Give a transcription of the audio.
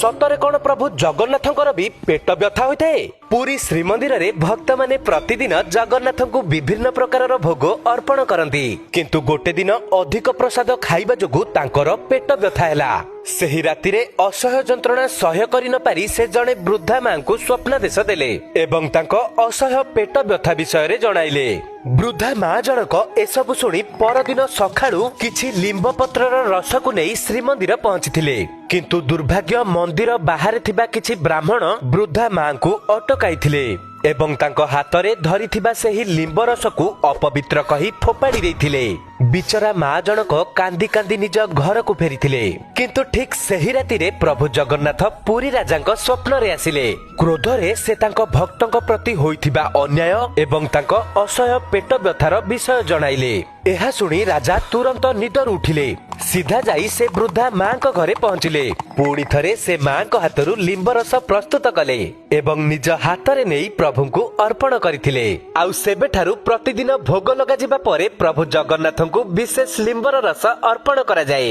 ସତରେ କଣ ପ୍ରଭୁ ଜଗନ୍ନାଥଙ୍କର ବି ପେଟ ବ୍ୟଥା ହୋଇଥାଏ? ପୁରୀ ଶ୍ରୀମନ୍ଦିରରେ ଭକ୍ତମାନେ ପ୍ରତିଦିନ ଜଗନ୍ନାଥଙ୍କୁ ବିଭିନ୍ନ ପ୍ରକାରର ଭୋଗ ଅର୍ପଣ କରନ୍ତି। କିନ୍ତୁ ଗୋଟେ ଦିନ ଅଧିକ ପ୍ରସାଦ ଖାଇବା ଯୋଗୁଁ ତାଙ୍କର ପେଟ ବ୍ୟଥା ହେଲା। ସେହି ରାତିରେ ଅସହ୍ୟ ଯନ୍ତ୍ରଣା ସହ୍ୟ କରି ନ ପାରି ସେ ଜଣେ ବୃଦ୍ଧା ମାଙ୍କୁ ସ୍ୱପ୍ନାଦେଶ ଦେଲେ ଏବଂ ତାଙ୍କ ଅସହ୍ୟ ପେଟ ବ୍ୟଥା ବିଷୟରେ ଜଣାଇଲେ। ବୃଦ୍ଧା ମା ଜଣକ ଏସବୁ ଶୁଣି ପରଦିନ ସକାଳୁ କିଛି ଲିମ୍ବ ପତ୍ରର ରସକୁ ନେଇ ଶ୍ରୀମନ୍ଦିର ପହଞ୍ଚିଥିଲେ। କିନ୍ତୁ ଦୁର୍ଭାଗ୍ୟ, ମନ୍ଦିର ବାହାରେ ଥିବା କିଛି ବ୍ରାହ୍ମଣ ବୃଦ୍ଧା ମାଙ୍କୁ ଅଟକାଇଥିଲେ ଏବଂ ତାଙ୍କ ହାତରେ ଧରିଥିବା ସେହି ଲିମ୍ବ ରସକୁ ଅପବିତ୍ର କହି ଫୋପାଡ଼ି ଦେଇଥିଲେ। ବିଚରା ମା ଜଣକ କାନ୍ଦି କାନ୍ଦି ନିଜ ଘରକୁ ଫେରିଥିଲେ। କିନ୍ତୁ ଠିକ୍ ସେହି ରାତିରେ ପ୍ରଭୁ ଜଗନ୍ନାଥ ପୁରୀ ରାଜାଙ୍କ ସ୍ୱପ୍ନରେ ଆସିଲେ। କ୍ରୋଧରେ ସେ ତାଙ୍କ ଭକ୍ତଙ୍କ ପ୍ରତି ହୋଇଥିବା ଅନ୍ୟାୟ ଏବଂ ତାଙ୍କ ଅସହ୍ୟ ପେଟ ବ୍ୟଥାର ବିଷୟ ଜଣାଇଲେ। ଏହା ଶୁଣି ରାଜା ତୁରନ୍ତ ନିଦରୁ ଉଠିଲେ। ସିଧା ଯାଇ ସେ ବୃଦ୍ଧା ମାଙ୍କ ଘରେ ପହଞ୍ଚିଲେ। ପୁଣି ଥରେ ସେ ମାଙ୍କ ହାତରୁ ଲିମ୍ବ ରସ ପ୍ରସ୍ତୁତ କଲେ ଏବଂ ନିଜ ହାତରେ ନେଇ ପ୍ରଭୁଙ୍କୁ ଅର୍ପଣ କରିଥିଲେ। ଆଉ ସେବେଠାରୁ ପ୍ରତିଦିନ ଭୋଗ ଲଗାଯିବା ପରେ ପ୍ରଭୁ ଜଗନ୍ନାଥଙ୍କୁ ବିଶେଷ ଲିମ୍ବର ରସ ଅର୍ପଣ କରାଯାଏ।